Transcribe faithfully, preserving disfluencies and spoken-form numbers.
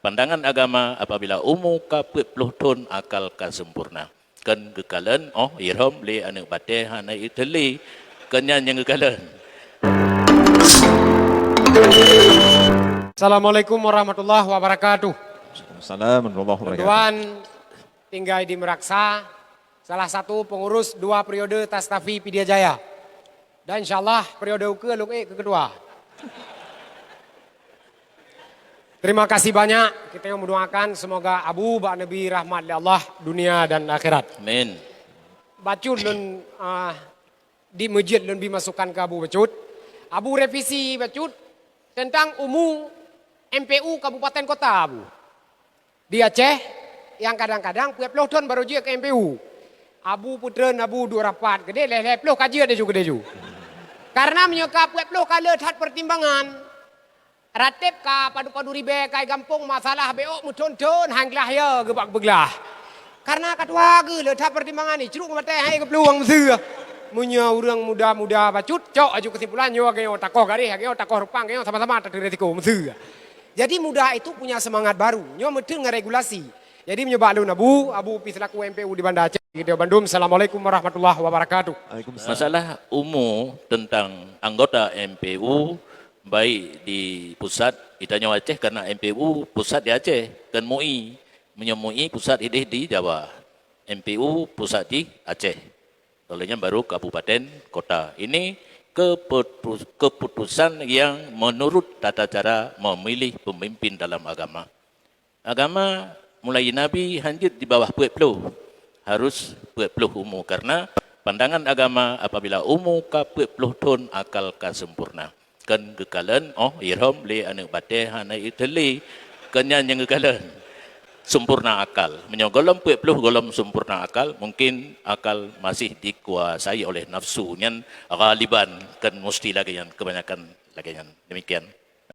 Pandangan agama, apabila umu ka peuet ploh thon, akal ka sempurna. Kon geukalon, oh, irhom lé aneuk batée hana iteulie. Kon nyan nyang geukalon. Assalamualaikum warahmatullahi wabarakatuh. Assalamualaikum warahmatullahi wabarakatuh. Tuan tinggai di Meraksa, salah satu pengurus dua periode Tastafi Pidie Jaya. Dan insyaallah periode ukeue lôn ék keu ketua. Terima kasih banyak. Kita yang mendoakan semoga Abu bak Nabi rahmat lé Allah dunia dan akhirat. Amin. Bacut lôn uh, di masjid lôn bi masukan ke Abu Bacut. Abu revisi Bacut tentang umu M P U kabupaten kota Abu. Di Aceh yang kadang-kadang peuet ploh thon baru jeuet ke M P U. Abu peutreun Abu duek rapat keudeh lhèe-lhèe ploh ka jeuet laju keudeh ju. Karena meunyoe ka peuet ploh ka le that pertimbangan. Rateb ka padub-padub ribèe kai gampông masalah beok meuthon-thon han glah ya geubak beuglah. Karena ka tuha geuh le that pertimbangan ni cruk maté hai geuplueng meuseue. Meunyoe ureueng muda-muda bacut cok aju kesimpulan nyoe geuh takoh garéh geuh takoh rupang geuh sama-sama tateurisiko meuseue. Jadi muda itu punya semangat baru. Nyoe meuteun ngon regulasi. Jadi meunyoe bak lôn Abu, Abu pi selaku M P U di Banda Aceh, kita bandum. Assalamualaikum warahmatullahi wabarakatuh. Waalaikumsalam. Masalah umu tentang anggota M P U baik di pusat, itanyoe Aceh karena M P U pusat di Aceh, kan MUI. Meunyoe MUI pusat ideh di Jawa, M P U pusat di Aceh. Oleh nyan baru kabupaten kota. Ini keputus, keputusan yang menurut tata cara memilih pemimpin dalam agama. Agama mulai Nabi hanjeuet di bawah peuet ploh, harus peuet ploh umu karena pandangan agama apabila umu ka peuet ploh thon akal ka sempurna. Kon geukalon, oh, irhom lé aneuk batée hana iteulie. Kon nyan nyang geukalon. Sempurna akal. Meunyoe gohlom peuet ploh gohlom sempurna akal, mungkin akal masih dikuasai oleh nafsu. Nyan ghaliban kon musti lagée nyan, kebanyakan lagée nyan. Demikian.